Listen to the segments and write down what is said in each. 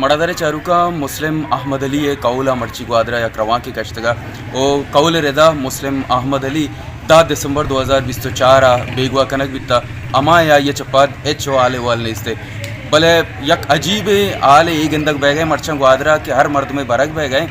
مڑادار چاروکاں، مسلم احمد علی ءِ قول ءَ مرچی گوادر ءَ یک روانکے کشتگ ءُ قول ءِ ردا مسلم احمد علی دہ دسمبر دو ہزار بیست ءُ چار ءَ بیگواہ کنگ بیتہ، ہما ءَ آئی ءَ چہ پد ہچ و حال احوال نیست۔ بلے یک عجیبیں حالے اے گندگ بیگ ءَ مرچاں گوادر ءَ کہ ہر مردمے برگ بیگ ءَ،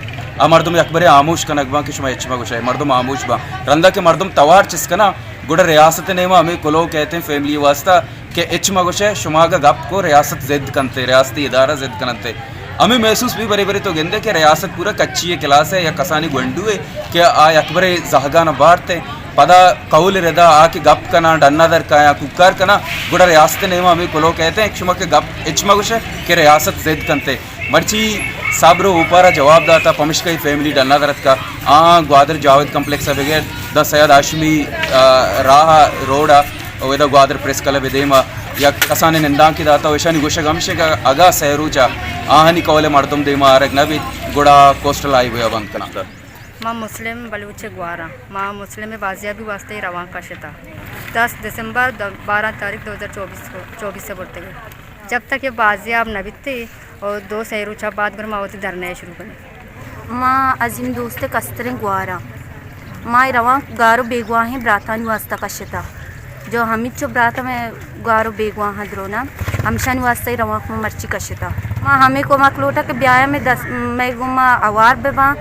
آ مردم یکبرے ہاموش کنگ باں کہ شما ہچ مہ گوشئے، مردم ہاموش باں۔ رندا کہ مردم توار چست کناں، گڑا ریاست ءِ نیما ہمے کلوہ کئیت ایں فیملی ءِ واستہ کہ ہچ مہ گوشئے، شما اگاں گپ کو ریاست ضد کنت ئے، ریاستی ادارہ ضد کننت ئے۔ ہمے محسوس بی برے برے تو گندے کہ ریاست پورا کچی ءِ کلاس ءِ یا کسانیں گونڈو ءِ کہ آ یکبرے زہگاں بارت ئے۔ پدا قول ءِ ردا آ کہ گپ کناں، ڈنا در کایاں، کوکار کناں، گڑا ریاست ءِ نیما ہمے کلوہ کئیت ایں کہ شما کہ گپ ہچ مہ گوشئے کہ ریاست ضد کنت ئے۔ مرچی صبر ءُ اوپار ءَ جواب داتہ، پمشکا اے فیملی ڈنا در اتکہ۔ آ گوادر جاوید کمپلیکس ءَ بگر داں سید ہاشمی، آ، راہ ءَ، روڈ ءَ، ءُ ادا گوادر پریس کلب ءِ دیم ءَ یک کسانیں نندانکے داتہ ءُ ایشانی گوشگ ہمیش اِنت کہ اگاں سئے روچ ءَ آہانی قول ءِ مردم دیم ءَ آرگ نہ بیت، گڑا کوسٹل ہائی وے ءَ بند کناں۔ ما مسلم بلوچ گوہاراں، ما مسلم بازیابی واسطہ اے روانک کشتہ۔ دس دسمبر دو، بارہ تاریخ دو ہزار چوبیس کو، چوبیس ءَ برتگ۔ جب تک اے بازیاب نہ بیت ئے، اور دو سئے روچ ءَ بعد گڑا ما وتی دھرنا ءَ شروع کنیں۔ ما عظیم دوست ءِ کستریں گوہاراں۔ ما اے روانک گار ءُ بیگواہیں براتانی واسطہ کشتہ۔ جو ہمینچو برات مئے گار ءُ بیگواہ اَنت دروناں، ہمشانی واسطہ اے روانک ما مرچی کشتہ۔ ما ہمے کمک لوٹاں کہ بیایاں مئے دست، مئے گوما ہوار بہ باں،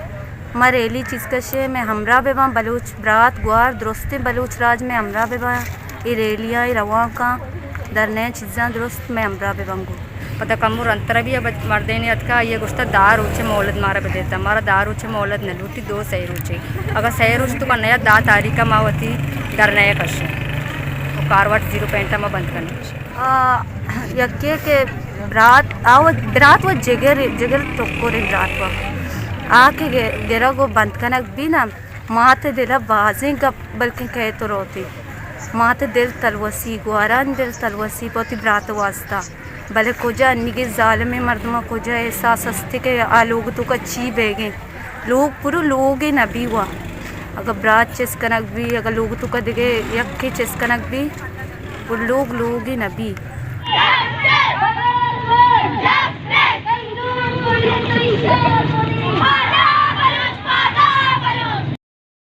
ما ریلی چیز کشیں، مئے ہمراہ بہ باں، بلوچ برات گوہار درستیں بلوچ راج مئے ہمراہ بہ باں۔ اے ریلیاں، اے روانکاں، دھرنیاں چیزاں درست مئے ہمراہ بہ بنگو۔ پدا کمو رندتر ءَ بی ءَ بچ-، مردینے اتکا، آئی ءَ گوشتا، دہ روچے مہلت مارا بدیتا، مارا دہ روچے مہلت نہ لوٹی، دو سئے روچے۔ اگاں سئے روچ تو کا نیا، دہ تاریخ ءَ ما وتی دھرنیاں کشیں۔ و کارواٹ زیرو پوائنٹ ءَ ما بند کنیں۔ آ، یکے کہ برات، آ و-، برات و جگر، جگر ٹکرے برات و۔ آ کہ گ-، گرگ و بند کنگ بی نا، مات ءِ دل ءَ بازیں گپ بلکیں کئیت و روتی۔ مات ءِ دل تلوسی، گوارانی دل تلوسی پہ وتی برات ءِ واستا۔ بلے کجا انیگیں ظالمیں مردماں کجا احساس است کہ آ لوگ توکا چی بیگیں؟ لوگ پورو لوگے نبی وا۔ اگاں برات چست کنگ بی، اگاں لوگ توکا دگہ یکے چست کنگ بی، گڑا لوگ لوگے نبی۔